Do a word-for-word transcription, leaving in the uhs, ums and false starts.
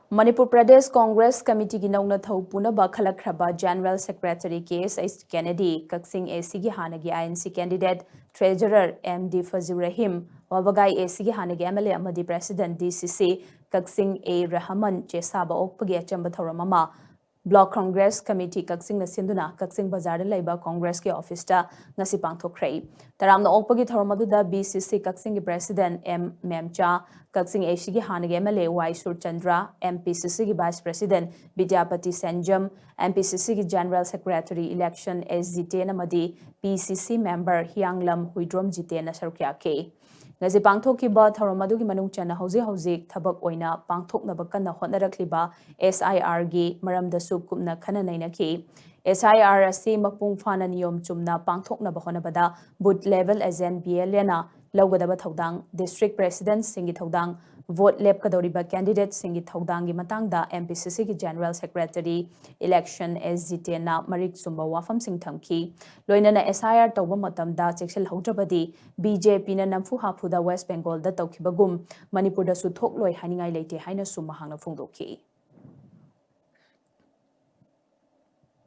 ꯃꯅꯤꯄꯨꯔ ꯄ꯭ꯔꯗꯦꯁ ꯀꯣꯡꯒ꯭ꯔꯦꯁ ꯀꯃꯤꯇꯤꯒꯤ ꯅꯧꯅ ꯊꯧ ꯄꯨꯅꯕ ꯈꯜꯂꯛꯈ꯭ꯔꯕ General Secretary K S H Kennedy, Kakching A ꯁꯤꯒꯤ ꯍꯥꯟꯅꯒꯤ I N C candidate, Treasurer M D Fazur Rahim, Wabgai A ꯁꯤꯒꯤ ꯍꯥꯟꯅꯒꯤ ꯑꯦꯝ ꯑꯦꯜ ꯑꯦ ꯑꯃꯗꯤ President ꯗꯤ ꯁꯤ ꯁꯤ ꯀꯛꯆꯤꯡ ꯑꯦ ꯔꯍꯃꯟ ꯆꯦꯁꯥꯕ ꯑꯣꯛꯄꯒꯤ ꯑꯆꯝꯕ ꯊꯧꯔꯝ ꯑꯃ Block Congress Committee ꯀꯛꯆꯤꯡꯅ ꯁꯤꯟꯗꯨꯅ ꯀꯛꯆꯤꯡ ꯕꯖꯥꯔꯗ ꯂꯩꯕ ꯀꯣꯡꯒ꯭ꯔꯦꯁꯀꯤ ꯑꯣꯐꯤꯁꯇ ꯉꯁꯤ ꯄꯥꯡꯊꯣꯛꯈ꯭ꯔꯦ꯫ ꯇꯔꯥꯝꯅ ꯑꯣꯛꯄꯒꯤ ꯊꯧꯔꯝ ꯑꯗꯨꯗ ꯕꯤ ꯁꯤ ꯁꯤ ꯀꯛꯆꯤꯡꯒꯤ President ꯑꯦꯝ ꯃꯦꯝꯆꯥ, ꯀꯛꯆꯤꯡ ꯑꯦ ꯁꯤꯒꯤ ꯍꯥꯟꯅꯒꯤ M L A Y Surchandra, M P C ꯁꯤꯒꯤ Vice President Bidyapati Senjam, M P C ꯁꯤꯒꯤ General Secretary Election ꯑꯦꯁ ꯖꯤꯇꯦꯟ ꯑꯃꯗꯤ ꯄꯤ ꯁꯤ ꯁꯤ member ꯍꯤꯌꯥꯡꯂꯝ ꯍꯨꯏꯗ꯭ꯔꯣꯝ ꯖꯤꯇꯦꯟꯅ ꯁꯔꯨꯛ ꯌꯥꯈꯤ꯫ ꯉꯁꯤ ꯄꯥꯡꯊꯣꯛꯈꯤꯕ ꯊꯧꯔꯝ ꯑꯗꯨꯒꯤ ꯃꯅꯨꯡ ꯆꯟꯅ ꯍꯧꯖꯤꯛ ꯍꯧꯖꯤꯛ ꯊꯕꯛ ꯑꯣꯏꯅ ꯄꯥꯡꯊꯣꯛꯅꯕ ꯀꯟꯅ ꯍꯣꯠꯅꯔꯛꯂꯤꯕ ꯑꯦꯁ ꯑꯥꯏ ꯑꯥꯔꯒꯤ ꯃꯔꯝꯗꯁꯨ ꯀꯨꯞꯅ ꯈꯟꯅ ꯅꯩꯅꯈꯤ꯫ ꯑꯦꯁ ꯑꯥꯏ ꯑꯥꯔ ꯑꯁꯤ ꯃꯄꯨꯡ ꯐꯥꯅ ꯅꯤꯌꯣꯝ ꯆꯨꯝꯅ ꯄꯥꯡꯊꯣꯛꯅꯕ ꯍꯣꯠꯅꯕꯗ Booth Level Agent B L ꯑꯦꯅ ꯂꯧꯒꯗꯕ ꯊꯧꯗꯥꯡ, District Presidentꯁꯤꯡꯒꯤ ꯊꯧꯗꯥꯡ, vote ꯂꯦꯞꯀꯗꯧꯔꯤꯕ candidateꯁꯤꯡꯒꯤ ꯊꯧꯗꯥꯡꯒꯤ ꯃꯇꯥꯡꯗ ꯑꯦꯝ ꯄꯤ ꯁꯤ ꯁꯤꯒꯤ General Secretary Election ꯑꯦꯁ ꯖꯤꯇꯦꯟꯅ ꯃꯔꯤꯛ ꯆꯨꯝꯕ ꯋꯥꯐꯝꯁꯤꯡ ꯊꯝꯈꯤ꯫ ꯂꯣꯏꯅꯅ ꯑꯦꯁ ꯑꯥꯏ ꯑꯥꯔ ꯇꯧꯕ ꯃꯇꯝꯗ ꯆꯦꯛꯁꯤꯜꯍꯧꯗ꯭ꯔꯕꯗꯤ ꯕꯤ ꯖꯦ ꯄꯤꯅ ꯅꯝꯐꯨ ꯍꯥꯐꯨꯗ ꯋꯦꯁ ꯕꯦꯡꯒꯣꯜꯗ ꯇꯧꯈꯤꯕꯒꯨꯝ ꯃꯅꯤꯄꯨꯔꯗꯁꯨ ꯊꯣꯛꯂꯣꯏ ꯍꯥꯏꯅꯤꯡꯉꯥꯏ ꯂꯩꯇꯦ ꯍꯥꯏꯅꯁꯨ ꯃꯍꯥꯛꯅ ꯐꯣꯡꯗꯣꯛꯈꯤ꯫